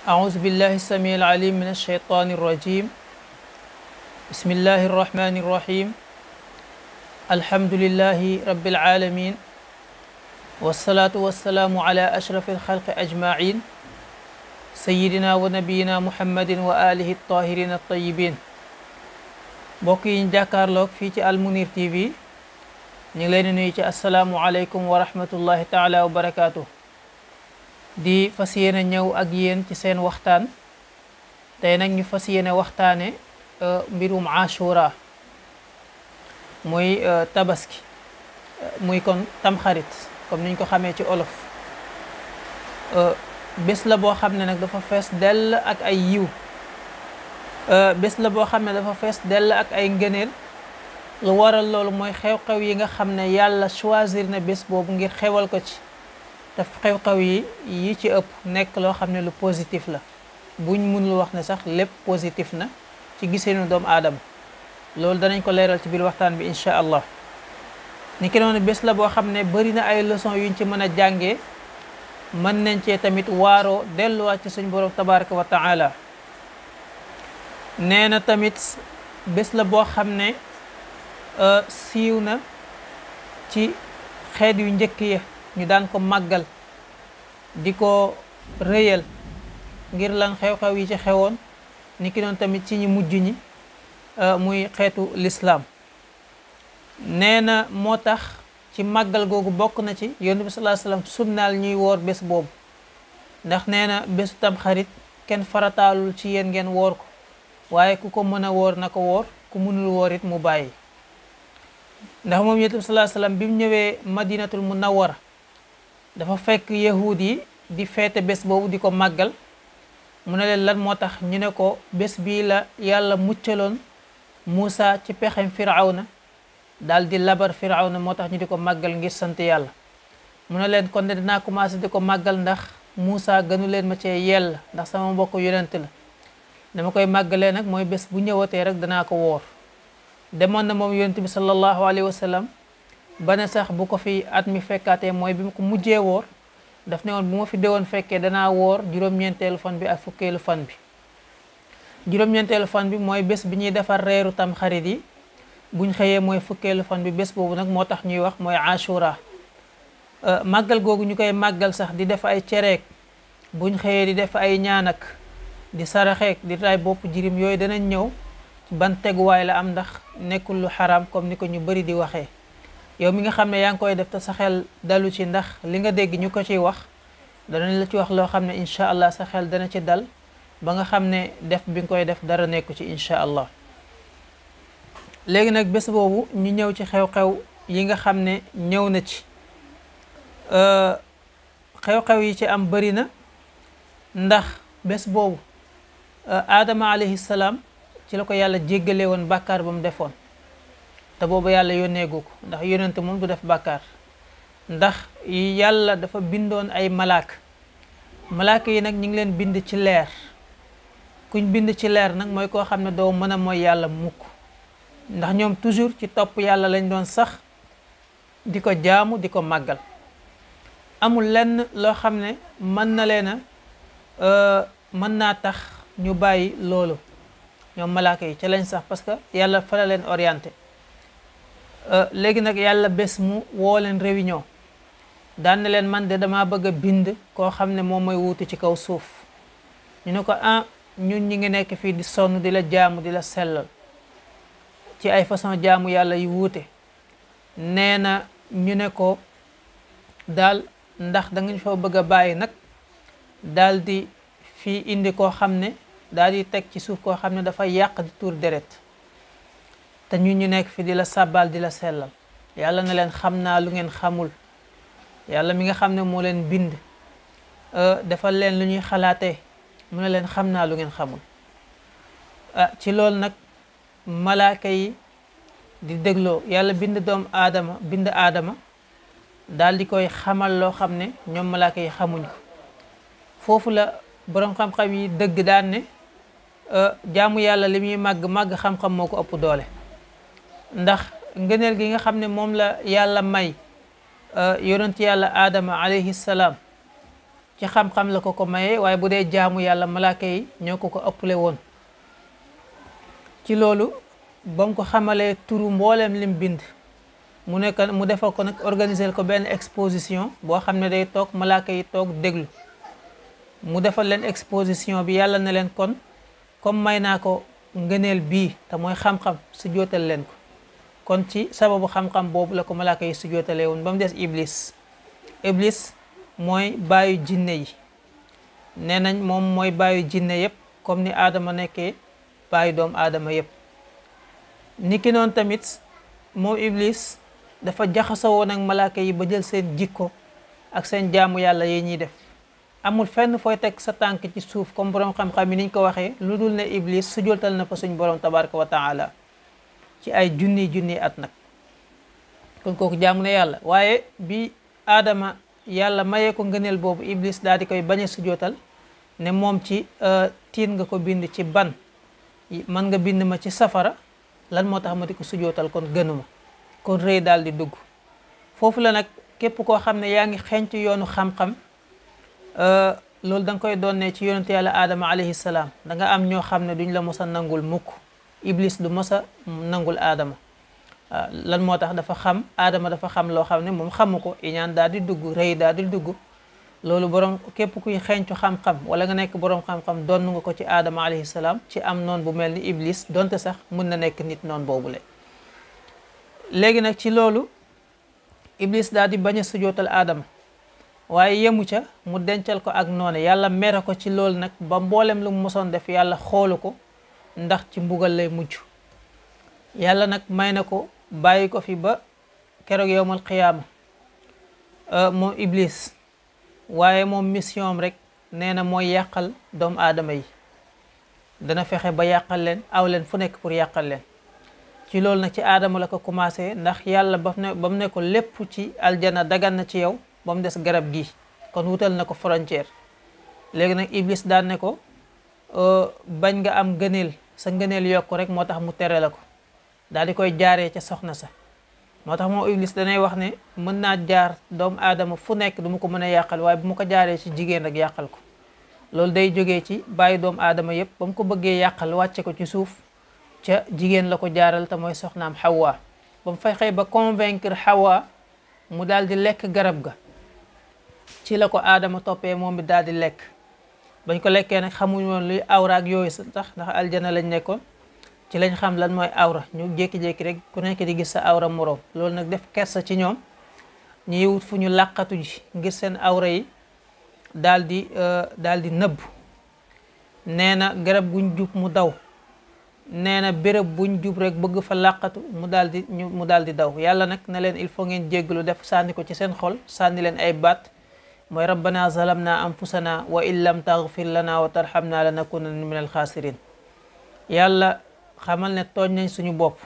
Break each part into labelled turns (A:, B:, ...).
A: أعوذ بالله السميع العليم من الشيطان الرجيم. بسم الله الرحمن الرحيم. الحمد لله رب العالمين، والصلاة والسلام على أشرف الخلق أجمعين، سيدنا ونبينا محمد وآله الطاهرين الطيبين. mbokk yi ñu jàkkaarloog fii ci Almunir TV ñu ngi leen di nuyu ci asalaamualeykum wa rahmatullahi taala wa barakaatu. di fas yéene ñëw ak yéen ci seen waxtaan. tey nag ñu fas yéene waxtaane mbirum ashura muy tabaski, muy kon tamxarit comme niñ ko xamee ci olof. bés la boo xam ne nag dafa fees dell ak ay yiw. bés la boo xam ne dafa fees dell ak ay ngëneel. lu waral loolu mooy xew-xew yi nga xam ne yàlla choisir na bés boobu ngir xewal ko ci. te xew-xew yi ci ëpp nekk loo xam ne lu positif la, buñ mënul wax ne sax lépp positif na ci giseenu doomu aadama. loolu danañ ko leeral ci biir waxtaan bi incha allah. ni ki noonu bés la boo xam ne bari na ay leçon yuñ ci mën a jàngee, mën nañ cee tamit waaroo delluwaat ci suñ borom tabaraka wa taala. nee na tamit bés la boo xam ne siiw na ci xeet yu njëkk ya, ñu daan ko màggal di ko rëyal ngir lan xew-xew yi ci xewoon. ni ki noonu tamit ci ñi mujj ñi muy xeetu lislaam. nee na moo tax ci màggal googu bokk na ci yonent bi sallallahu alayhi wasallam sunnaal ñuy woor bés boobu, ndax nee na bésu tamxarit kenn farataalul ci yéen ngeen woor ko, waaye ku ko mën a woor na ko woor, ku mënul woor it mu bàyyi. ndax moom yonent bi sallallahu alayhi wasallam bi mu ñëwee madinatul munawwara dafa fekk yahud yi di feete bés boobu di ko màggal. mu ne leen lan moo tax ñu ne ko bés bii la yàlla muccaloon Muusa ci pexem firawna daal di labar firawna, moo tax ñu di ko màggal ngir sant yàlla. mu ne leen kon de dinaa commencé di ko màggal ndax Muusa gënu leen ma cee yell, ndax sama mbokk yonent la. dama koy màggalee nag mooy bés bu ñëwatee rek danaa ko woor. demoon na moom yonent bi sallallahu alayhi wa sallam ba ne sax bu ko fi at mi fekkaatee mooy bi mu ko mujjee woor, daf ne woon bu ma fi déwoon fekkee danaa woor juróom-ñeenteelu fan bi ak fukkeelu fan bi. juróom-ñeenteelu fan bi mooy bés bi ñuy defar reeru tam xarit yi, buñ xëyee mooy fukkeelu fan bi. bés boobu nag moo tax ñuy wax mooy ashura. màggal googu ñu koy màggal sax di def ay cereek, buñ xëyee di def ay ñaanak, di saraxeek, di tay bopp jirim, yooyu danañ ñëw ban teguwaay la am, ndax nekkul lu xaraam comme ni ko ñu bari di waxee. yow mi nga xam ne yaa ngi koy def te sa xel dalu ci, ndax li nga dégg ñu ko ciy wax danañ la ci wax loo xam ne incha allah sa xel dana ci dal ba nga xam ne def bi nga koy def dara nekku ci incha allah. léegi nag bés boobu ñu ñëw ci xew-xew yi nga xam ne ñëw na ci. xew-xew yi ci am bari na, ndax bés boobu Adama alayhi salaam ci la ko yàlla jéggale woon bàkkaar ba mu defoon, te boobu yàlla yónneegu ko, ndax yónnente moom du def bàkkaar. ndax yàlla dafa bindoon ay malaaka yi nag ñu ngi leen bind ci leer. kuñ bind ci leer nag mooy koo xam ne doo mën a mooy yàlla mukk, ndax ñoom toujours ci topp yàlla lañ doon sax, di ko jaamu, di ko màggal. amul lenn loo xam ne mën na leen a mën naa tax ñu bàyyi loolu. ñoom malaaka yi ca lañ sax parce que yàlla fa la leen orienté. léegi nag yàlla bés mu woo leen réunion, daan na leen man de dama bëgg a bind koo xam ne moom mooy wuutu ci kaw suuf. ñu ne ko ñun ñi ngi nekk fii di sonn di la jaamu, di la sellal ci ay façon jaamu yàlla yu wuute. nee na ñu ne ko daal ndax da nga fa bëgg a bàyyi nag daal di fii indi koo xam ne daal di teg ci suuf koo xam ne dafa yàq di tuur deret, te ñun ñu nekk fi di la sàbbal di la sellal. yàlla na leen xam naa lu ngeen xamul. yàlla mi nga xam ne moo leen bind defal leen lu ñuy xalaatee, mu ne leen xam naa lu ngeen xamul. ci loolu nag malaaka yi di dégloo. yàlla bind aadama daal di koy xamal loo xam ne ñoom malaaka yi xamuñ ko. foofu la boroom xam-xam yi dëgg daan ne jaamu yàlla li muy màgg xam-xam moo ko ëpp doole. ndax ngëneel gi nga xam ne moom la yàlla may yonent yàlla aadama alayhi salaam ci xam-xam la ko maye, waaye bu dee jaamu yàlla malaaka yi ñoo ko ëppale woon. ci loolu ba mu ko xamalee turu mboolem lim bind mu defal ko nag organiser ko benn exposition boo xam ne day toog malaaka yi toog déglu. mu defal leen exposition bi, yàlla na leen kon comme may naa ko ngëneel bii te mooy xam-xam su jootal leen ko. kon ci sababu xam-xam boobu la ko malaaka yi su jootalee woon ba mu des iblis. iblis mooy baayu jinne yi, nee nañ moom mooy baayu jinne yëpp comme ni aadama nekkee baayu doomu aadama yëpp. niki noonu tamit moom iblis dafa jaxasoo woon ak malaaka yi ba jël seen jikko ak seen jaamu yàlla yi ñuy def. amul fenn fooy teg sa tànk ci suuf comme borom xam-xam yi niñ ko waxee lu dul ne iblis sujootal na fa suñ borom tabaraka wa taala ci ay junni at nag. kon kooku jaamu ne yàlla, waaye bi aadama yàlla mayee ko ngëneel boobu iblis daal di koy bañ a sujootal ne moom ci tiin nga ko bind ci ban, mën nga bind ma ci safara, lan moo tax ma di ko sujootal kon gënuma. kon rëy daal di dugg foofu la nag. képp koo xam ne yaa ngi xenc yoonu xam-xam loolu da nga koy doonne ci yonente yàlla aadama alayhi salaam. da nga am ñoo xam ne duñ la mos a nangul mukk. iblis du mos a nangul aadama. lan moo tax dafa xam aadama dafa xam loo xam ne moom xamu ko, iñaan daal di dugg, rëy daal di dugg. loolu borom képp kuy xencu xam-xam wala nga nekk borom xam-xam doon nga ko ci aadama alayhi salaam, ci am noon bu mel ni iblis, donte sax mën na nekk nit noon boobule. léegi nag ci loolu iblis daal di bañ a sujootal aadama, waaye yemu ca mu dencal ko ak noone. yàlla mere ko ci loolu nag ba mboolem lu mu mosoon def yàlla xoolu ko, ndax ci mbugal lay mujj. yàlla nag may na ko bàyyi ko fi ba keroog yowmal qiyaama moom iblis, waaye moom mission am rek nee na mooy yàqal doomu aadama yi. dana fexe ba yàqal leen, aw leen fu nekk pour yàqal leen. ci loolu nag ci aadama la ko commencé, ndax yàlla ba mu ne ko lépp ci aljana dagan na ci yow ba mu des garab gi, kon wutal na ko frontière. léegi nag iblis daan ne ko bañ nga am ngëneel, sa ngëneel yokk rek moo tax mu tere la ko, daal di koy jaaree ca soxna sa. moo tax moom iblis danay wax ne mën naa jaar doomu aadama fu nekk du ma ko mën a yàqal, waaye bu ma ko jaaree ci jigéen rek yàqal ko. loolu day jógee ci bàyyi doomu aadama yëpp, ba mu ko bëggee yàqal wàcce ko ci suuf, ca jigéen la ko jaaral te mooy soxnaam Hawa. ba mu fexee ba convaincre Hawa mu daal di lekk garab ga, ci la ko aadama toppee moom bi daal di lekk. bañ ko lekkee nag xamuñ woon luy awra ak yooyu tax, ndax aljana lañ nekkoon. ci lañ xam lan mooy awra, ñu jékki-jékki rek ku nekk di gis sa awra moroom. loolu nag def kersa ci ñoom, ñuy wut fu ñu làqatu ji ngir seen awra yi daal di nëbb. nee na garab guñ jub mu daw, nee na béréb buñ jub rek bëgg fa làqatu mu daal di daw. yàlla nag ne leen il faut ngeen jéggalu, def sànni ko ci seen xol, sànni leen ay baat, mooy rabbana zalamna anfusana wa in lam taghfir lana wa tarhamna lanakunanna min alxaasirin. yàlla xamal ne tooñ nañ suñu bopp,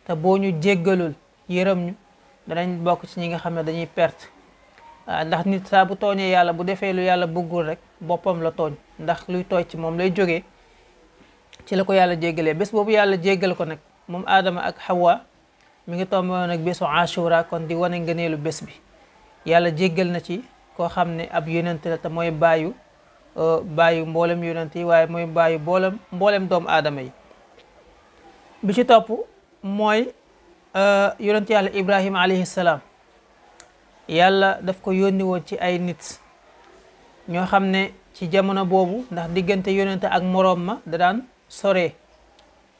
A: te boo ñu jéggalul yërëm ñu danañ bokk ci ñi nga xam ne dañuy perte. ndax nit saa bu tooñee yàlla, bu defee lu yàlla bëggul rek boppam la tooñ, ndax luy tooñ ci moom lay jógee. ci la ko yàlla jéggalee bés boobu yàlla jéggal ko nag moom aadama ak Hawa mi ngi tombe woon ak bésu Ashura, kon di wane ngëneelu bés bi. yàlla jéggal na ci koo xam ne ab yonent la, te mooy baayu mboolem yonent yi, waaye mooy baayu mboolem doomu aadama yi. bi ci topp mooy yonent yàlla Ibrahima alayhi salaam. yàlla daf ko yónni woon ci ay nit ñoo xam ne ci jamono boobu, ndax diggante yonent ak moroom ma da daan sore,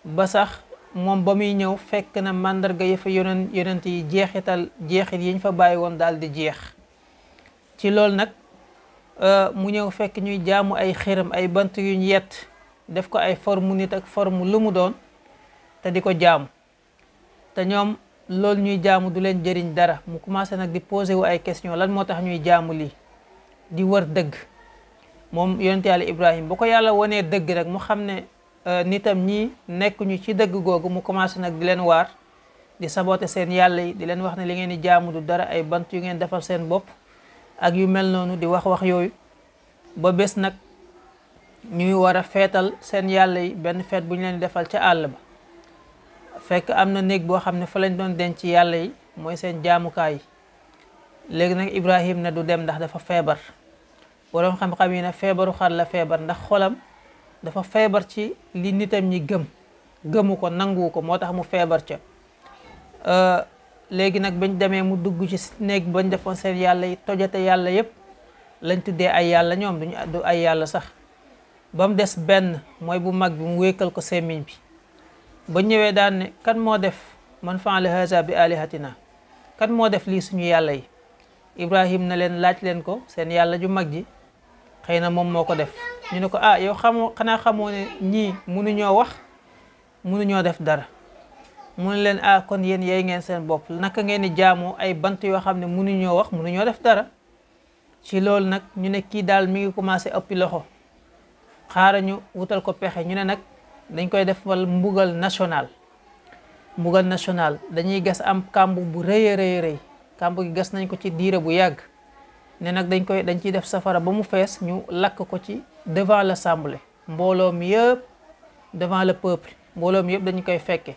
A: ba sax moom ba muy ñëw fekk na màndarga ya fa yonent yi jeexit yiñ fa bàyyi woon daal di jeex. ci loolu nag mu ñëw fekk ñuy jaamu ay xërëm, ay bant yuñ yett, def ko ay forme nit ak forme lu mu doon, te di ko jaamu. te ñoom loolu ñuy jaamu du leen jëriñ dara. mu commencé nag di posé wu ay question, lan moo tax ñuy jaamu lii, di wër dëgg. moom yonent yàlla Ibrahima bu ko yàlla wanee dëgg rek mu xam ne nitam ñii nekkuñu ci dëgg googu, mu commencé nag di leen waar, di saboté seen yàlla yi, di leen wax ne li ngeen di jaamu du dara, ay bant yu ngeen defal seen bopp ak yu mel noonu, di wax yooyu. ba bés nag ñuy war a feetal seen yàlla yi benn feet bu ñu leen di defal ca àll ba. fekk am na néeg boo xam ne fa lañ doon denc yàlla yi, mooy seen jaamukaay yi. léegi nag Ibrahim ne du dem ndax dafa feebar. borom xam-xam yi ne feebaru xar la feebar ndax xolam dafa feebar ci li nitam ñi gëmu ko nangu ko moo tax mu feebar ca. léegi nag bañ demee mu dugg ci néeg bañ defoon seen yàlla yi tojate yàlla yépp lañ tuddee ay yàlla ñoom du ay yàlla sax ba mu des benn mooy bu mag bi mu wékkal ko semmiñ bi ba ñëwee daan ne kan moo def man faala haza bi alihatina kan moo def lii suñu yàlla yi. Ibrahim na leen laaj leen ko seen yàlla ju mag ji xëy na moom moo ko def. ñu ne ko yow xanaa xamoo ne ñii mënuñoo wax mënuñoo def dara. mu ne leen kon yéen yey ngeen seen bopp naka ngeen di jaamoo ay bant yoo xam ne mënuñoo wax mënuñoo def dara. ci loolu nag ñu ne kii daal mi ngi commencé ëppi loxo xaaral ñu wutal ko pexe ñu ne nag dañ koy def wal mbugal national. mbugal national dañuy gas am kàmb bu rëy a rëy kàmb gi gas nañ ko ci diire bu yàgg ne nag dañ ciy def safara ba mu fees ñu lakk ko ci devant l'assemblée mbooloo mi yëpp devant le peuple mbooloo mi yëpp dañu koy fekke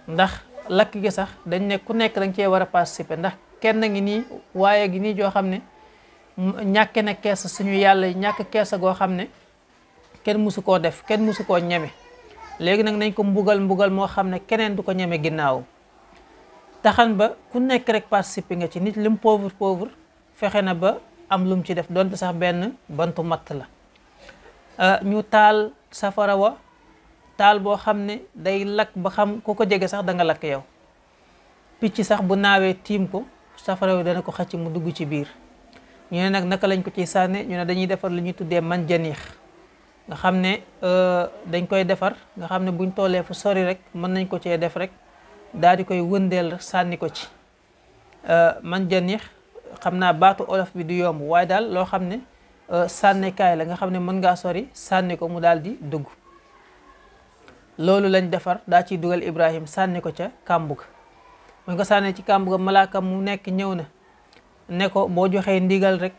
A: ndax lakk gi sax dañ ne ku nekk dañ cee war a participer ndax kenn ngi nii waaye gi nii joo xam ne ñàkke na keesa suñu yàlla yi ñàkk keesa goo xam ne kenn musu koo def kenn musu koo ñeme léegi nag nañ ko mbugal moo xam ne keneen du ko ñeme ginnaaw taxan ba ku nekk rek participer nga ci nit lim pauvre fexe na ba am lum ci def donte sax benn bantu matt la. ñu taal safara wa taal boo xam ne day lakk ba xam ku ko jege sax da nga lakk yow picc sax bu naawee tiim ko safara wi dana ko xëcc mu dugg ci biir. ñu ne nag naka lañ ko ciy sànne ñu ne dañuy defar lu ñuy tuddee manjaniix nga xam ne dañ koy defar nga xam ne buñ tollee fu sori rek mën nañ ko cee def rek daal di koy wëndeel sànni ko ci. manjaniix xam naa baatu olof bi du yomb waaye daal loo xam ne sànnikaay la nga xam ne mën ngaa sori sànni ko mu daal di dugg. loolu lañ defar daa ciy dugal Ibrahim sànni ko ca kàmb ga buñ ko sànnee ci kàmb ga malaaka mu nekk ñëw na ne ko boo joxee ndigal rek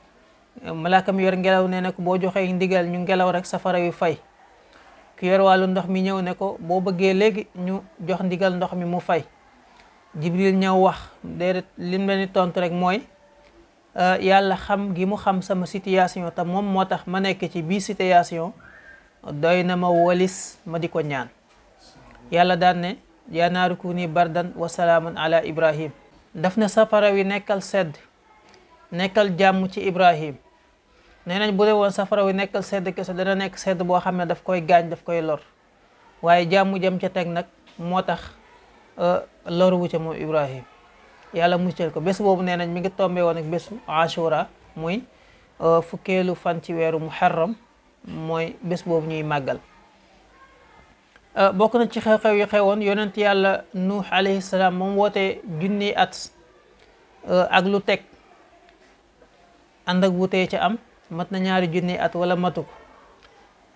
A: malaaka mi yor ngelaw ne ne ko boo joxee ndigal ñu ngelaw rek safara yu fay. ki yor wàllu ndox mi ñëw ne ko boo bëggee léegi ñu jox ndigal ndox mi mu fay. Jibril ñëw wax déedéet lim leen di tontu rek mooy yàlla xam gi mu xam sama situation te moom moo tax ma nekk ci bii situation doy na ma walis ma di ko ñaan. yàlla daan ne yaa naaru kuuni bardan wa salaaman ala Ibrahim. daf ne safara wi nekkal sedd nekkal jàmm ci Ibrahim. nee nañ bu dee woon safara wi nekkal sedd kese dana nekk sedd boo xam ne daf koy gaañ daf koy lor waaye jàmm jëm ca teg nag moo tax loru wu ca moom Ibrahim yàlla muccal ko. bés boobu nee nañ mi ngi tombé woon ak bésu Ashura muy fukkeelu fan ci weeru muharram mooy bés boobu ñuy màggal. bokk na ci xew-xew yi xewoon yonent yàlla Nuux alayhi salaam moom woote junni at ak lu teg ànd ak wutee ca am mat na ñaari junni at wala matu ko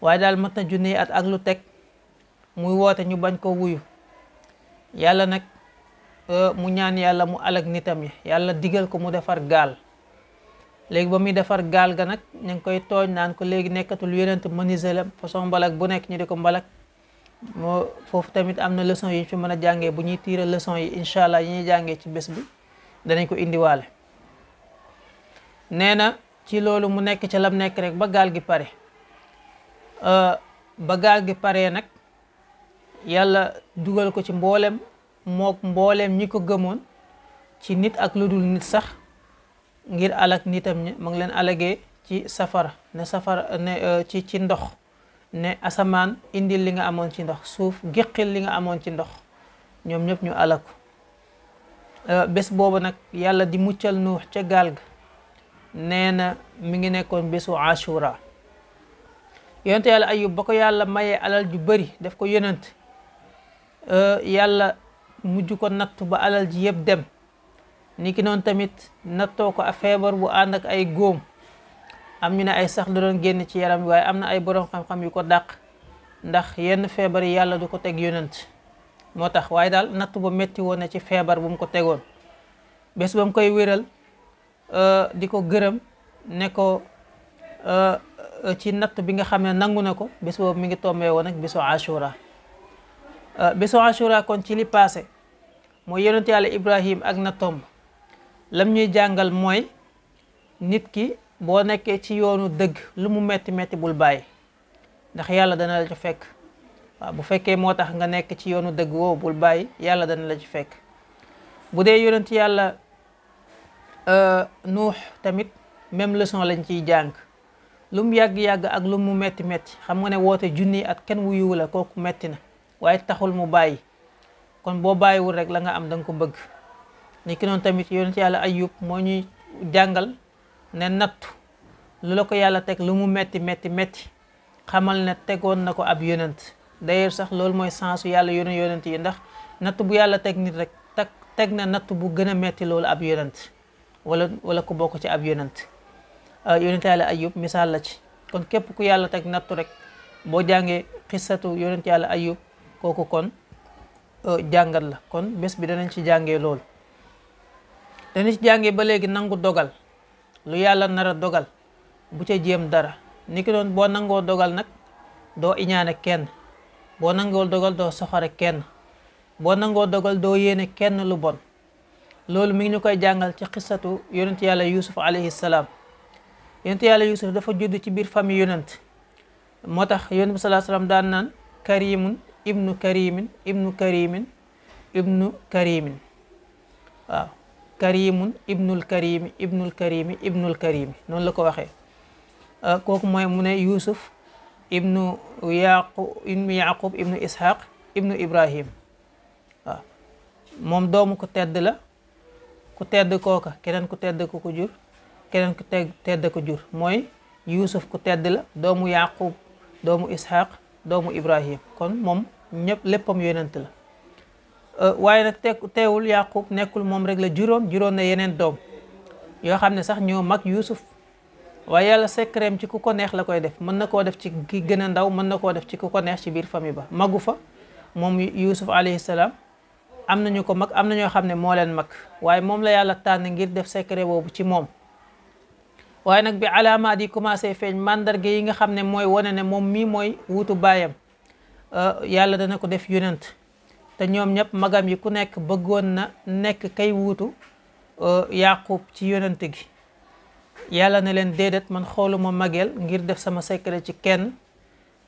A: waaye daal mat na junni at ak lu teg muy woote ñu bañ ko wuyu yàlla nag mu ñaan yàlla mu alag nitam yi yàlla digal ko mu defar gaal. léegi ba muy defar gaal ga nag ñu ngi koy tooñ naan ko léegi nekkatul yonent menuisier la façon mbalak bu nekk ñu di ko mbalak. moo foofu tamit am na leçon yi ñu fi mën a jàngee bu ñuy tiire leçon yi incha allah yi ñuy jàngee ci bés bi danañ ko indiwaale. nee na ci loolu mu nekk ca lam nekk rek ba gaal gi pare ba gaal gi paree nag yàlla dugal ko ci mboolem ñi ko gëmoon ci nit ak lu dul nit sax ngir alak nitam ñi ma ngi leen alagee ci safara ne ci ndox. ne asamaan indil li nga amoon ci ndox suuf géqil li nga amoon ci ndox ñoom ñëpp ñu alaku. bés boobu nag yàlla di muccal Nuux ca gaal ga nee na mi ngi nekkoon bésu Ashura. yonent yàlla Ayub ba ko yàlla mayee alal ju bari def ko yonent yàlla mujj ko nattu ba alal ji yëpp dem niki noonu tamit nattoo ko a feebar bu ànd ak ay góom. am ñu ne ay sax la doon génn ci yaram waaye am na ay borom xam-xam yu ko dàq ndax yenn feebar yi yàlla du ko teg yonent moo tax waaye daal natt ba metti woon na ci feebar bu mu ko tegoon. bés ba mu koy wéral di ko gërëm ne ko ci natt bi nga xam ne nangu na ko bés boobu mi ngi tombé woon ak bésu Ashura. bésu Ashura kon ci li passé mooy yonent yàlla Ibrahim ak nattoom lam ñuy jàngal mooy nit ki boo nekkee ci yoonu dëgg lu mu metti metti bul bàyyi ndax yàlla dana la ci fekk. waaw bu fekkee moo tax nga nekk ci yoonu dëgg woowu bul bàyyi yàlla dana la ci fekk. bu dee yonent yàlla nuux tamit même leçon lañ ciy jàng lu mu yàgg-yàgg ak lu mu metti metti xam nga ne woote junni at kenn wuyuwu la kooku metti na waaye taxul mu bàyyi. kon boo bàyyiwul rek la nga am da nga ko bëgg. ni ki noonu tamit yonent yàlla ayub moo ñuy jàngal ne nattu lu la ko yàlla teg lu mu metti metti metti xamal ne tegoon na ko ab yonent. d'ailleurs sax loolu mooy sensu yàlla yonent yi ndax natt bu yàlla teg nit rek teg na natt bu gën a metti loolu ab yonent wala ku bokk ci ab yonent. yonent yàlla ayub misaal la ci. kon képp ku yàlla teg nattu rek boo jàngee xissatu yonent yàlla ayub kooku kon jàngat la. kon bés bi danañ ci jàngee loolu. danañ ci jàngee ba léegi nangu dogal lu yàlla nar a dogal bu ca jéem dara. ni ki doon boo nangoo dogal nag doo iñaane kenn. boo nangoo dogal doo soxore kenn. boo nangoo dogal doo yéene kenn lu bon. loolu mi ngi ñu koy jàngal ci xissatu yonent yàlla yusuf alayhi salaam. yonent yàlla yusuf dafa judd ci biir famille yonent. moo tax yonent bi sallallahu alayhi wasallam daan naan karimun ibnu karimin ibnu karimin ibnu karimin. waaw karimun ibnul karimi ibnul karimi ibnul karimi noonu la ko waxee. kooku mooy mu ne yusuf ibnu yaqub ibnu ishaq ibnu ibrahim. waaw moom doomu ku tedd la. ku tedd kooka keneen ku tedd ko jur. keneen ku tedd ko jur mooy yusuf ku tedd la doomu yaqub doomu ishaq doomu ibrahim. kon moom ñëpp léppam yonent la. waaye nag teewul yaqub nekkul moom rek la juróon na yeneen doom yoo xam ne sax ñoo mag yusuf. waaye yàlla secret ci ku ko neex la koy def. mën na koo def ci ki gën a ndaw mën na koo def ci ku ko neex ci biir famille ba. magu fa moom yusuf alayhi salaam am nañu ko mag am na ñoo xam ne moo leen mag waaye moom la yàlla tànn ngir def secret boobu ci moom. waaye nag bi alaamaat yi commencé feeñ mandarga yi nga xam ne mooy wane ne moom mii mooy wuutu baayam yàlla dana ko def yonent. te ñoom ñëpp magam yi ku nekk bëggoon na nekk kay wuutu yaqub ci yonent gi. yàlla ne leen déedéet man xooluma mageel ngir def sama secret ci kenn.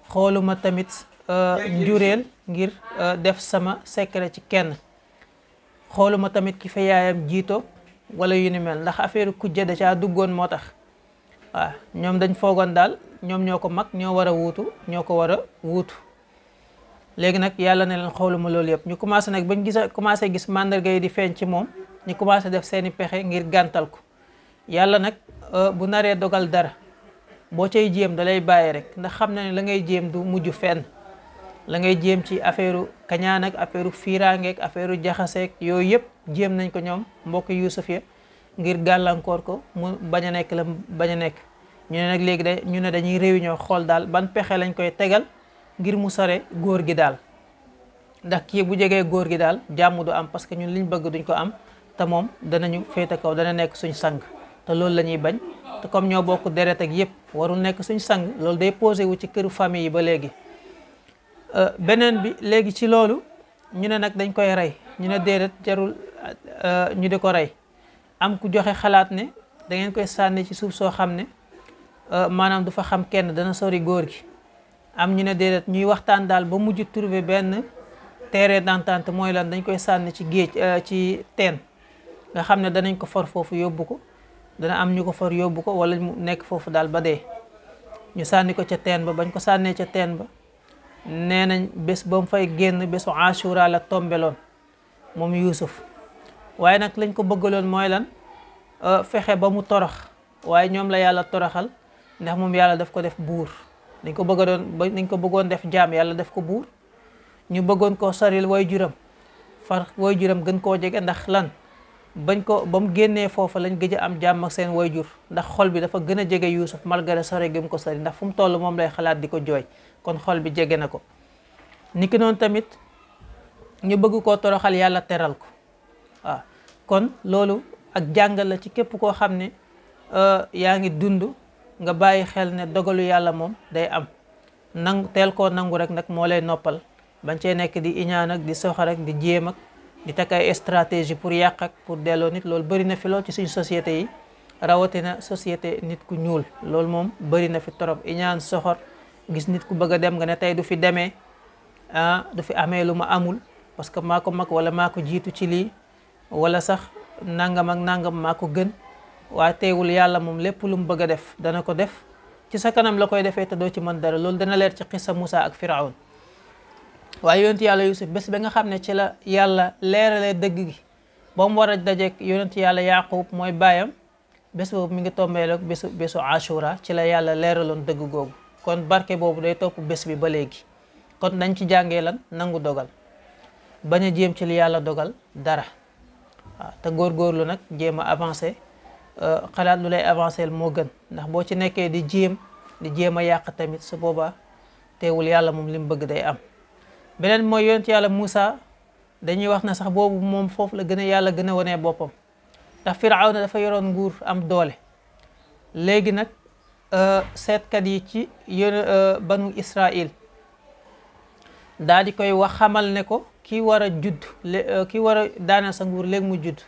A: xooluma tamit njureel ngir def sama secret ci kenn. xooluma tamit ki fa yaayam jiito wala yu ni mel ndax affaire kujje da caa duggoon moo tax. waaw ñoom dañ foogoon daal ñoom ñoo ko mag ñoo war a wuutu ñoo ko war a wuutu. léegi nag yàlla ne leen xooluma loolu yëpp ñu commencé nag bañ commencé gis mandarga yi di feeñ ci moom ñu commencé def seeni pexe ngir gàntal ko. yàlla nag bu naree dogal dara boo cay jéem da lay bàyyi rek ndax xam na ne la ngay jéem du mujj fenn. la ngay jéem ci affaire kañaan ak affaire fiiraangeek affaire jaxaseek yooyu yëpp jéem nañ ko ñoom mbokk Yuusuf ya ngir gàllankoor ko mu bañ a nekk la bañ a nekk. ñu ne nag léegi ñu ne dañuy réunion xool daal ban pexe lañ koy tegal ngir mu sore góor gi daal. ndax kii bu jegee góor gi daal jàmm du am parce que ñun liñ bëgg duñ ko am te moom danañu féete kaw dana nekk suñ sang. te loolu la ñuy bañ te comme ñoo bokk deret ak yëpp warul nekk suñ sang loolu day posé wu ci këru famille yi ba léegi. beneen bi léegi ci loolu ñu ne nag dañ koy rey ñu ne déedéet jarul ñu di ko rey. am ku joxe xalaat ne da ngeen koy sànni ci suuf soo xam ne maanaam du fa xam kenn dana sori góor gi. am ñu ne déedéet ñuy waxtaan daal ba mujj trouver benn terrain d'entente mooy lan dañ koy sànni ci géej ci teen nga xam ne danañ ko for foofu yóbbu ko. dana am ñu ko for yóbbu ko wala mu nekk foofu daal ba dee ñu sànni ko ca teen ba bañ ko sànnee ca teen ba nee nañ bés ba mu fay génn bésu Ashura la tombeloon moom Yuusuf. waaye nag lañ ko bëggaloon mooy lan fexe ba mu torox waaye ñoom la yàlla toroxal ndax moom yàlla daf ko def buur. dañ ko bëggoon def jaam yàlla def ko buur. ñu bëggoon koo soril waajuram far waajuram gën koo jege ndax lan ba mu génnee foofa lañ gëj a am jàmm ak seen wayjur ndax xol bi dafa gën a jege Yuusuf malgré sore gi mu ko sori ndax fu mu toll moom lay xalaat di ko jooy kon xol bi jege na ko. niki noonu tamit ñu bëgg koo toroxal yàlla teral ko. waaw kon loolu ak jàngal la ci képp koo xam ne yaa ngi dund nga bàyyi xel ne dogalu yàlla moom day am teel koo nangu rek nag moo lay noppal bañ cee nekk di iñaan ak di soxor ak di jéem ak di takk ay stratégie pour yàq ak pour delloo nit loolu bëri na fi lool ci suñu société yi rawatina société nit ku ñuul loolu moom bëri na fi torop iñaan soxor gis nit ku bëgg a dem nga ne tey du fi demee du fi amee lu ma amul parce que maa ko mag wala maa ko jiitu ci lii wala sax nangam ak nangam maa ko gën waaye teewul yàlla moom lépp lu mu bëgg a def dana ko def ci sa kanam la koy defee te doo ci mën dara loolu dana leer ci xissa Moussa ak Firawn waaye yonent yàlla Yusuf bés ba nga xam ne ci la yàlla leeralee dëgg gi ba mu war a dajeek yonent yàlla Yaqub mooy baayam bés boobu mi ngi tombeel ak bésu Ashura ci la yàlla leeraloon dëgg googu kon barke boobu day topp bés bi ba léegi kon dañ ci jàngee lan nangu dogal bañ a jéem ci li yàlla dogal dara waaw te góorgóorlu nag jéem a avancé xalaat lu lay avancé moo gën ndax boo ci nekkee di jéem a yàq tamit su boobaa teewul yàlla moom li mu bëgg day am. beneen mooy yonent yàlla Moussa dañuy wax na sax boobu moom foofu la gën a yàlla gën a wanee boppam ndax Firawna dafa yoroon nguur am doole léegi nag seetkat yi ci banu Israil daal di koy wax xamal ne ko ki war a judd ki war a daaneel sa nguur léegi mu judd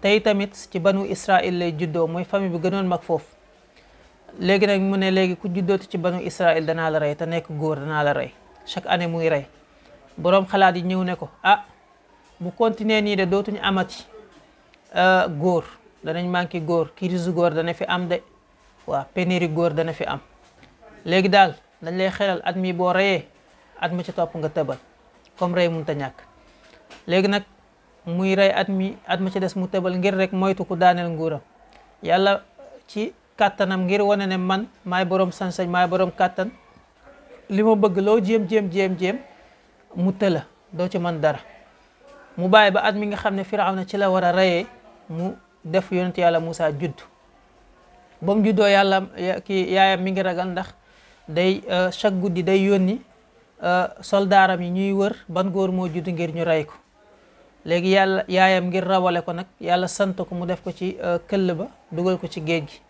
A: tey tamit ci banu Israil lay juddoo mooy famille bi gënoon mag foofu léegi nag mu ne léegi ku juddootu ci banu Israil danaa la rey te nekk góor danaa la rey chaque année muy rey boroom xalaat yi ñëw ne ko bu continuer nii de dootuñu amati góor danañ manqué góor crise góor dana fi am de waaw pénurie góor dana fi am léegi daal dañ lay xelal at mi boo reyee at ma ci topp nga tëbal comme rey mënut a ñàkk léegi nag muy rey at ma ci des mu tëbal ngir rek moytu ku daaneel nguuram yàlla ci kàttanam ngir wane ne man maay boroom sañ-sañ maay boroom kàttan li ma bëgg loo jéem mu tëla doo ci mën dara mu bàyyi ba at mi nga xam ne Firawna ci la war a reyee mu def yonent yàlla Moussa judd ba mu juddoo yàlla yaayam mi ngi ragal ndax day chaque guddi day yónni soldaaram yi ñuy wër ban góor moo judd ngir ñu rey ko léegi yàlla yaayam ngir rawale ko nag yàlla sant ko mu def ko ci këll ba dugal ko ci géej gi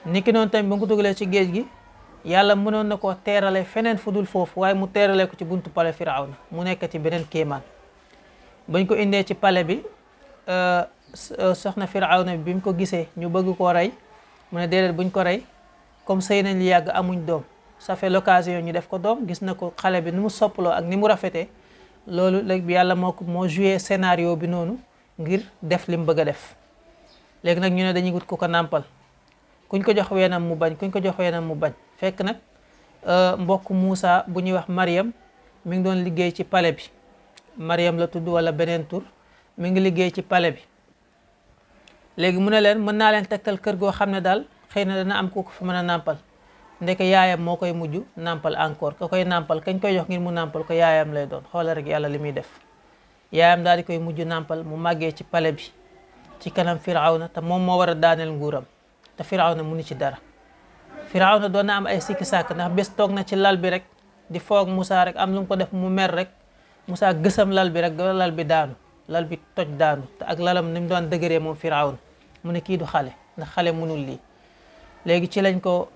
A: niki noonu tamit ba nga ko dugalee ci géej gi yàlla mënoon na koo teerale feneen fu dul foofu waaye mu teerale ko ci buntu pale Firawna mu nekkati beneen kéemaan bañ ko indee ci pale bi soxna Firawna bi mu ko gisee ñu bëgg koo rey mu ne déedéet buñ ko rey comme sëy nañ li yàgg amuñ doom ça fait l'occasion ñu def ko doom gis na ko xale bi ni mu soppaloo ak ni mu rafetee loolu léegi yàlla moo joué scénario bi noonu ngir def li mu bëgg a def léegi nag ñu ne dañuy wut ku ko nàmpal kuñ ko jox weenam mu bañ kuñ ko jox weenam mu bañ fekk nag mbokk Moussa bu ñuy wax Mariam mi ngi doon liggéey ci pale bi Mariam la tudd wala beneen tur mi ngi liggéey ci pale bi léegi mu ne leen mën naa leen tegtal kër goo xam ne daal xëy na dana am ku ko fa mën a nàmpal ndeke yaayam moo koy mujj nàmpal encore ka koy nàmpal kañ koy jox ngir mu nàmpal ko yaayam lay doon xoolal rek yàlla li muy def yaayam daal di koy mujj nàmpal mu màggee ci pale bi ci kanam Firawna te moom moo war a daaneel nguuram te Firawna munu ci dara Firawna doon na am ay sikki sàkk ndax bés toog na ci lal bi rek di foog Moussa rek am lu mu ko def mu mer rek Moussa gësam lal bi rek ba lal bi daanu lal bi toj daanu te ak lalam ni mu doon dëgëree moom Firawna mu ne kii du xale ndax xale munul lii léegi ci lañ ko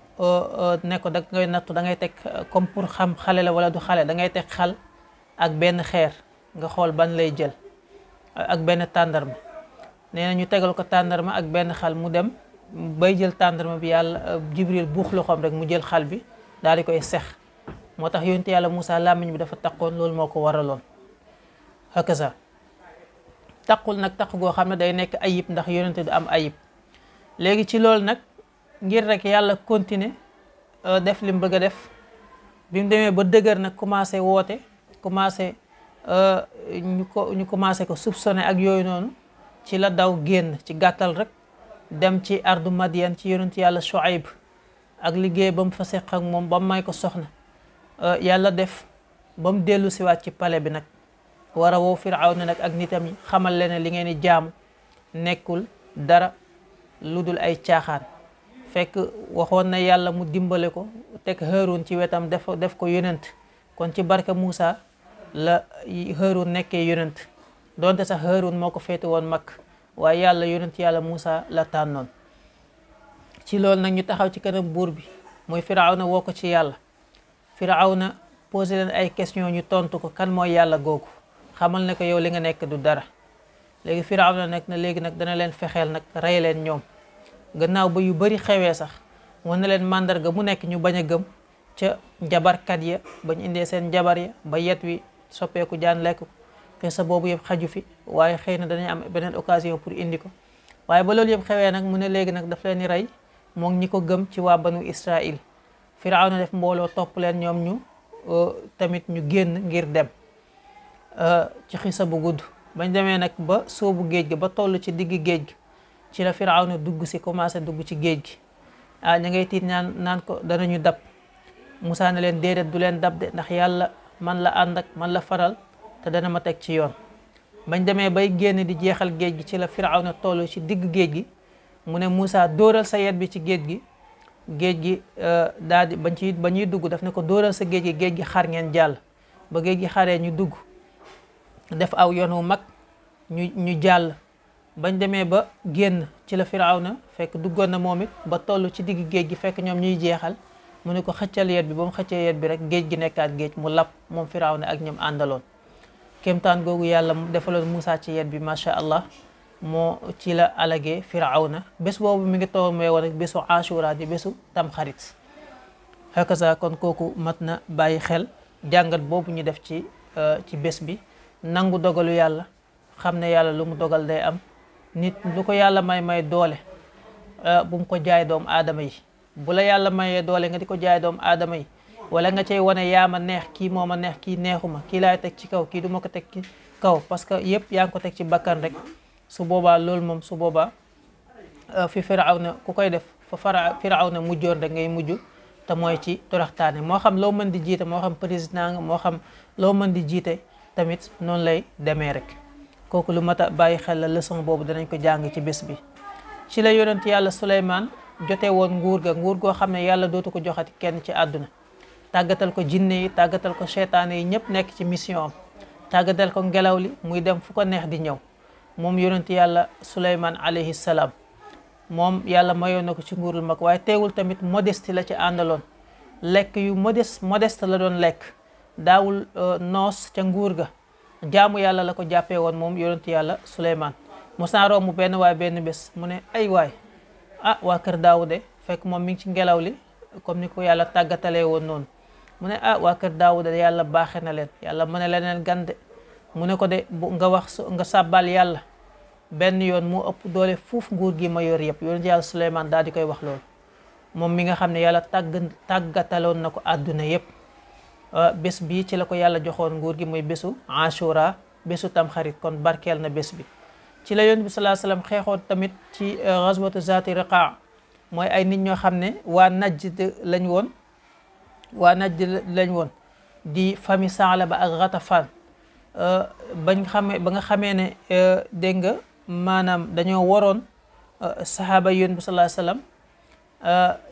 A: ne ko da ngay nattu da ngay teg comme pour xam xale la wala du xale da ngay teg xal ak benn xeer nga xool ban lay jël ak benn tàndarma nee na ñu tegal ko tàndarma ak benn xal mu dem bay jël tàndarma bi yàlla Jibril buux loxoom rek mu jël xal bi daal di koy sex moo tax yonent yàlla Moussa làmmiñ bi dafa taqoon loolu moo ko waraloon hakaza taqul nag taq goo xam ne day nekk ayib ndax yonent du am ayib léegi ci loolu nag ngir rek yàlla continuer def li mu bëgg a def bi mu demee ba dëgër nag commencé woote commencé ñu commencé ko soupçonné ak yooyu noonu ci la daw génn ci gàttal rek dem ci ardu Madian ci yonent yàlla Shuaib ak liggéey ba mu fa seq ak moom ba mu may ko soxna yàlla def ba mu dellu siwaat ci pale bi nag war a woo Firawna nag ak nitam yi xamal leen li ngeen di jaamu nekkul dara lu dul ay caaxaan fekk waxoon na yàlla mu dimbale ko teg Haarun ci wetam def ko yonent kon ci barke Moussa la Haarun nekkee yonent donte sax Haarun moo ko féete woon mag waaye yàlla yonent yàlla Moussa la tànnoon ci loolu nag ñu taxaw ci kanam buur bi mooy Firawna woo ko ci yàlla Firawna posé leen ay question ñu tontu ko kan mooy yàlla googu xamal ne ko yow li nga nekk du dara léegi Firawna nekk na léegi nag dana leen fexeel nag rey leen ñoom gannaaw ba yu bari xewee sax wan na leen màndarga mu nekk ñu bañ a gëm ca njabarkat ya bañ indee seen njabar ya ba yet wi soppeeku jaan lekk ko xisa boobu yëpp xaju fi waaye xëy na danañ am beneen occasion pour indi ko waaye ba loolu yëpp xewee nag mu ne léegi nag daf leen di rey moom ñi ko gëm ci waa banu Israil Firawna def mbooloo topp leen ñoom ñu tamit ñu génn ngir dem ci xisa bu gudd bañ demee nag ba soobu géej gi ba toll ci digg géej gi ci la Firawna dugg si commencé dugg ci géej gi ña ngay tiit naan ko danañu dab Musaa ne leen déedéet du leen dab de ndax yàlla man la ànd ak man la faral te dana ma teg ci yoon bañ demee bay génn di jeexal géej gi ci la Firawna toll ci digg géej gi mu ne Musaa dóoral sa yet bi ci géej gi daal di ba ñuy dugg daf ne ko dóoral sa géej gi xar ngeen jàll ba géej gi xaree ñu dugg def aw yoon wu mag ñu jàll bañ demee ba génn ci la Firawna fekk duggoon na moom it ba toll ci digg géej gi fekk ñoom ñuy jeexal mu ne ko xëccal yet bi ba mu xëccee yet bi rek géej gi nekkaat géej mu lap moom Firawna ak ñoom àndaloon kéemtaan googu yàlla defaloon Musaa ci yet bi macha allah moo ci la alagee Firawna bés boobu mi ngi toomee woon ak bésu Ashura di bésu Tamxarit hakaza kon kooku mat na bàyyi xel jàngat boobu ñu def ci bés bi nangu dogalu yàlla xam ne yàlla lu mu dogal day am nit lu ko yàlla may doole bu mu ko jaay doomu aadama yi bu la yàlla mayee doole nga di ko jaay doomu aadama yi wala nga cay wane yaa ma neex kii moo ma neex kii neexuma kii laay teg ci kaw kii du ma ko teg ci kaw parce que yëpp yaa ngi ko teg ci bakkan rek su boobaa loolu moom su boobaa fi Firawna ku koy def fa Firawna mujjoon rek ngay mujj te mooy ci toroxtaane moo xam loo mën di jiite moo xam président nga moo xam loo mën di jiite tamit noonu lay demee rek kooku lu mat a bàyyi xel la leçon boobu danañ ko jàng ci bés bi ci la yonent yàlla Suleymaan jote woon nguur goo xam ne yàlla dootu ko joxati kenn ci àdduna tàggatal ko jinne yi tàggatal ko seytaane yi ñëpp nekk ci mission am tàggatal ko ngelaw li muy dem fu ko neex di ñëw moom yonent yàlla Suleymaan alayhi salaam moom yàlla mayoon na ko ci nguurul mag waaye teewul tamit modeste la ci àndaloon lekk yu modeste la doon lekk daawul noos ca nguur ga jaamu yàlla la ko jàppee woon moom yonent yàlla Suleymaan mos naa romb benn bés mu ne ay waay waa kër Daawude fekk moom mi ngi ci ngelaw li comme ni ko yàlla tàggatalee woon noonu mu ne waa kër Daawude yàlla baaxe na leen yàlla mën na leneen gande mu ne ko de nga sàbbal yàlla benn yoon moo ëpp doole fuuf nguur gi ma yor yëpp yonent yàlla Suleymaan daal di koy wax loolu moom mi nga xam ne yàlla tàggataloon na ko àdduna yëpp bés bii ci la ko yàlla joxoon nguur gi muy bésu Ashura bésu Tamxarit kon barkeel na bés bi ci la yonent bi sallallahu alayhi wasallam xeexoon tamit ci ghazwatu zaati riqaa mooy ay nit ñoo xam ne waa Najd lañ woon di famille Saalaba ak Ghatafaan ba nga xamee ne dégg nga maanaam dañoo waroon sahaaba yonent bi sallallahu alayhi wasallam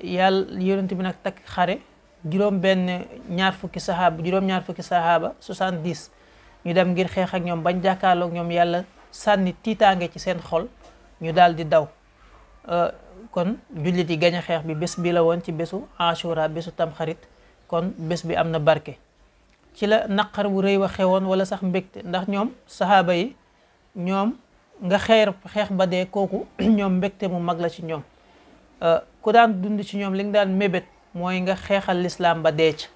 A: yàlla yonent bi nag takk xare juróom-ñaar fukki sahaaba 70 ñu dem ngir xeex ak ñoom bañ jàkkaarloog ñoom yàlla sànni tiitaange ci seen xol ñu daal di daw kon jullit yi gañ a xeex bi bés bi la woon ci bésu Ashura bésu Tamxarit kon bés bi am na barke ci la naqar bu rëy wa xewoon wala sax mbégte ndax ñoom sahaaba yi ñoom nga xeex ba dee kooku ñoom mbégte mu mag la ci ñoom ku daan dund ci ñoom li nga daan mébét mooy nga xeexal lislaam ba dee ca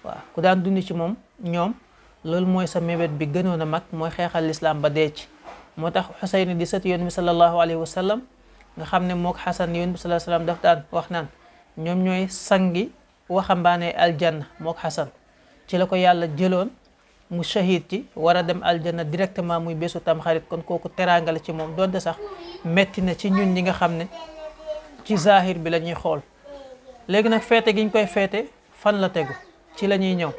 A: waaw ku daan dund ci moom ñoom loolu mooy sa mébét bi gënoon a mag mooy xeexal lislaam ba dee ci moo tax Xuseyn di sët yonent bi sallallahu alayhi wa sallam nga xam ne mook Xasan yonent bi sallallahu alayhi wa sallam daf daan wax naan ñoom ñooy sangi waxambaane aljanna mook Xasan ci la ko yàlla jëloon mu shahid ci war a dem aljanna directement muy bésu Tamxarit kon kooku teraanga la ci moom donte sax metti na ci ñun ñi nga xam ne ci zahir bi la ñuy xool léegi nag feete gi ñu koy feete fan la tegu ci la ñuy ñëw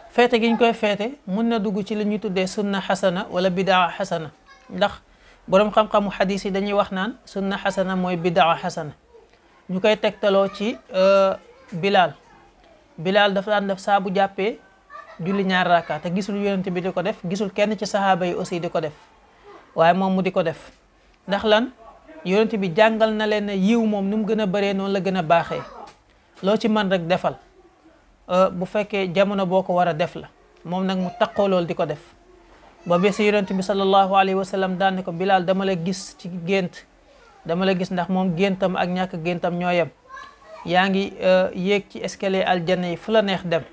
A: feete gi ñu koy feete mun na dugg ci li ñuy tuddee sunna xasana wala bidaa xasana ndax boroom xam-xamu xadis yi dañuy wax naan sunna xasana mooy bidaa xasana ñu koy tegtaloo ci Bilal dafa daan def saa bu jàppee julli 2 raka te gisul yonent bi di ko def gisul kenn ci sahaaba yi aussi di ko def waaye moom mu di ko def ndax lan yonent bi jàngal na leen ne yiw moom nu mu gën a bëree noonu la gën a baaxee loo ci mën rek defal bu fekkee jamono boo ko war a def la moom nag mu taqoo loolu di ko def ba bés yonent bi sallallahu alayhi wa sallam daan ne ko Bilal dama la gis ci gént dama la gis ndax moom géntam ak ñàkk géntam ñoo yem, yaa ngi yéeg ci escalier aljanna yi fu la neex dem,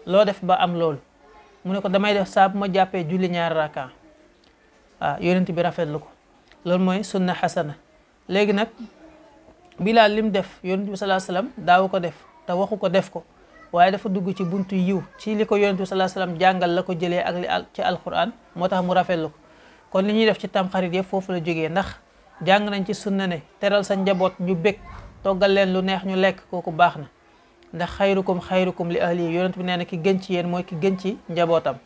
A: loo def ba am loolu? mu ne ko damay def saa bu ma jàppee julli 2 raka. waaw yonent bi rafetlu ko. loolu mooy sunna xasana. léegi nag Bilaal lim def yonent bi salaa salaam daawu ko def te waxu ko def ko, waaye dafa dugg ci buntu yiw ci li ko yonent bi salaa salaam jàngal la ko jëlee ak li ci alquran, moo tax mu rafetlu ko. kon li ñuy def ci tamxarit yëpp foofu la jógee, ndax jàng nañ ci sunna ne teral sa njaboot ñu bég, toggal leen lu neex ñu lekk, kooku baax na. ndax xayrukum li ahli, yonent bi nee na ki gën ci yéen mooy ki gën ci njabootam.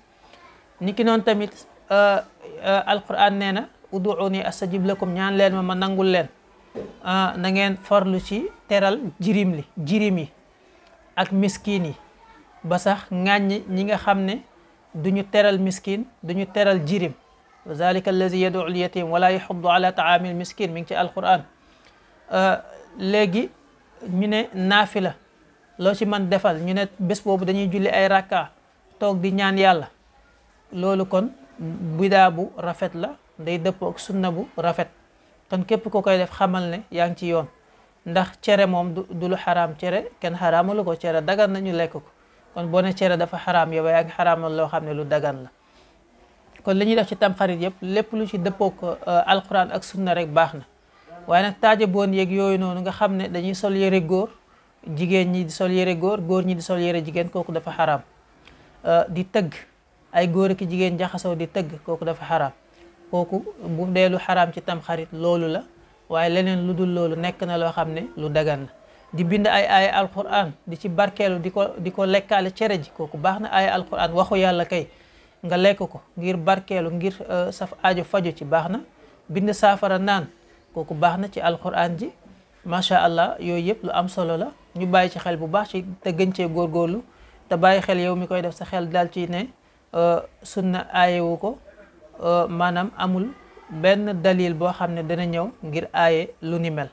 A: niki noonu tamit alquran nee na uduuni astajib lakum, ñaan leen ma nangul leen. na ngeen farlu ci teral jirim yi ak miskin yi, ba sax ŋàññi ñi nga xam ne duñu teral miskin duñu teral jirim. wa zalika allazi yad'u al yatim wala yaxuddu ala taamil miskin, mi ngi ci alquran. léegi ñu ne naafila loo ci man defal, ñu ne bés boobu dañuy julli ay rakka toog di ñaan yàlla. loolu kon bidaa bu rafet la, day dëppoo ak sunna bu rafet. kon képp ko koy def xamal ne yaa ngi ci yoon, ndax cere moom du lu xaraam. cere kenn xaraamalu ko, cere dagan na ñu lekk ko. kon boo ne cere dafa xaraam, yow yaa ngi xaraamal loo xam ne lu dagan la. kon li ñuy def ci tamxarit yëpp lépp lu ci dëppoo ko alquran ak sunna rek baax na. waaye nag taaja boon yeeg yooyu noonu nga xam ne dañuy sol yëre góor, jigéen ñi di sol yëre góor, góor ñi di sol yëre jigéen, kooku dafa xaraam. di tëgg ay góor ak jigéen jaxasoo di tëgg, kooku dafa xaraam. kooku bu dee lu xaraam ci tamxarit loolu la, waaye leneen lu dul loolu nekk na loo xam ne lu dagan la. di bind ay aaya alquran di ci barkeelu di ko lekkaale cere ji, kooku baax na. aaya alquran waxu yàlla kay nga lekk ko ngir barkeelu, ngir saf aajo faju ci, baax na. bind saafara naan, kooku baax na ci alquran ji. macha allah yooyu yëpp lu am solo la, ñu bàyyi ci xel bu baax ci te gën cee góorgóorlu, te bàyyi xel yow mi koy def sa xel daal ci ne sunna aayewu ko. maanaam amul benn dalil boo xam ne dana ñëw ngir aaye lu ni mel.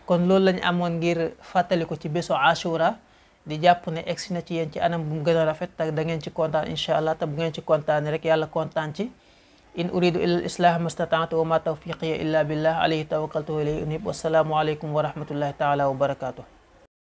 A: kon loolu lañ amoon ngir fàttali ko ci bésu Ashura, di jàpp ne egsi na ci yéen ci anam bu mu gën a rafet, te da ngeen ci kontaan incha allah. te bu ngeen ci kontaane rek yàlla kontaan ci. in uridu illa al islah mastataatu wa ma tawfiqiya illa billah alayhi tawakkaltu wa ilayhi unib. wassalaamu aleykum wa rahmatullahi taala wa barakatuh.